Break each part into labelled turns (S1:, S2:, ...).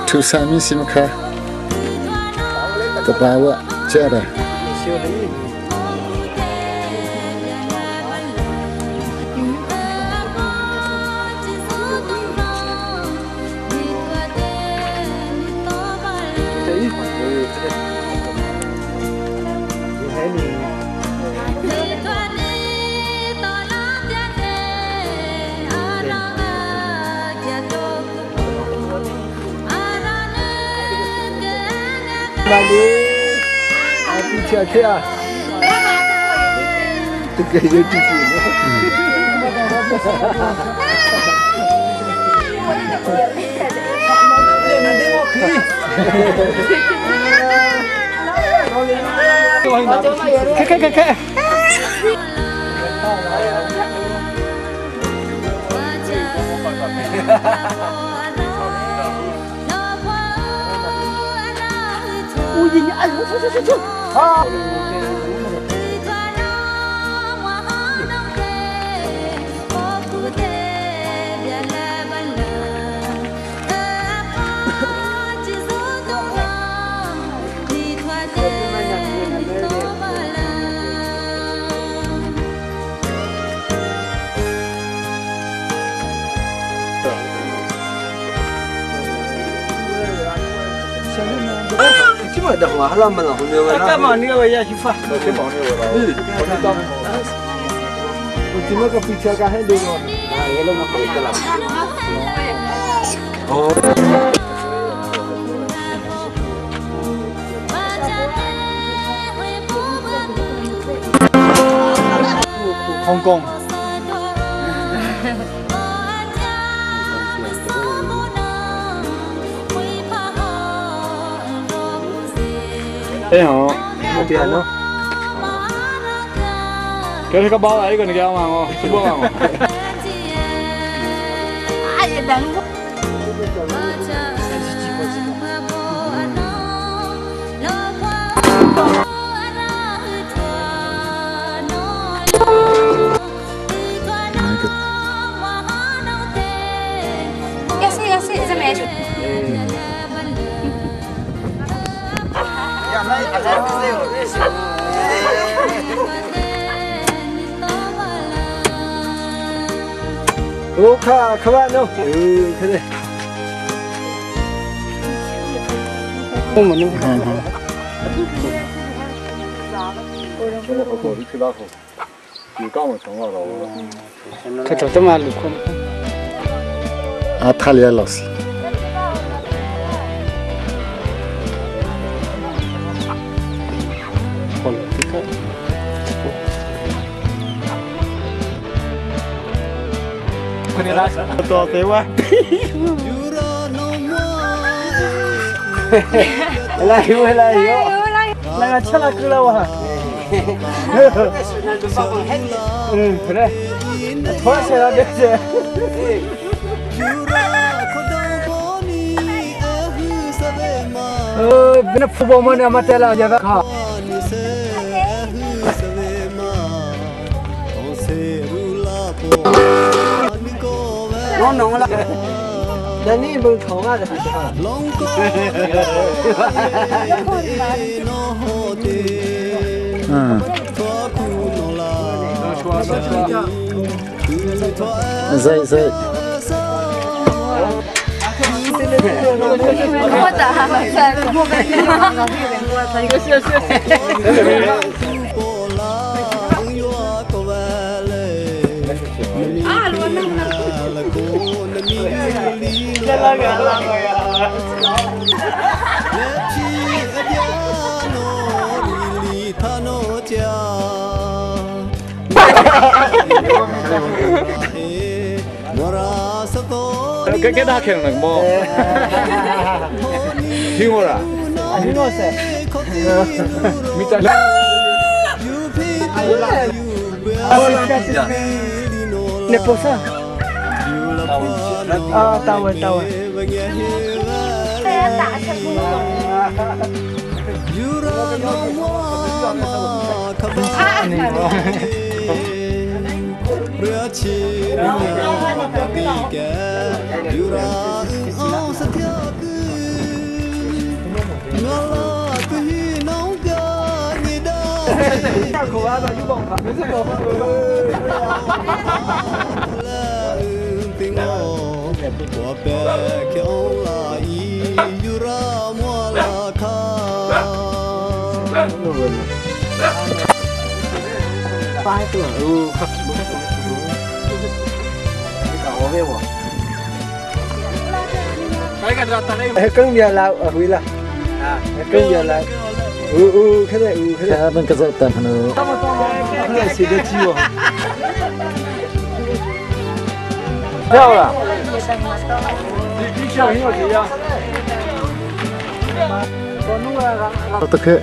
S1: Thu sami sim kha tabawa cera.
S2: Hong Kong.
S3: 哎哦，给你个包来一个，你给我嘛哦，吃不嘛哦。
S2: 我看看完了，嗯，可以。我们
S1: 啊，他俩老师。
S2: 来哟来哟，那个吃了够了哇。嗯，对嘞，脱下来这是。呃，那铺包么呢？没得了，要不靠。我弄了，那你们考啊？
S1: 嗯。在在。
S3: 给给他看了么？听我了。
S2: 听我噻。
S3: 没在。
S2: 你不是？啊，大文大文。更别来回来，更别来，呜呜，看来呜看来，
S1: 他们个做等呢。
S2: 看来谁的鸡哦？
S3: 跳了。你小心点啊！
S1: 어떻게?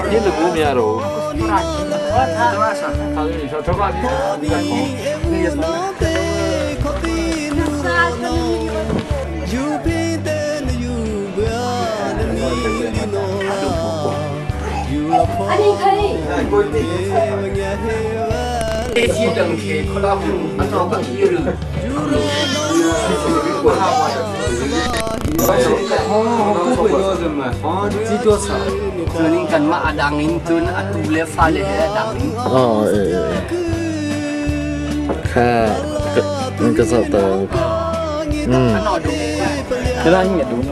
S3: 你是不面喽？他你说头发你。 哦，诶诶，看，那个啥的，嗯，
S2: 这那应该懂了。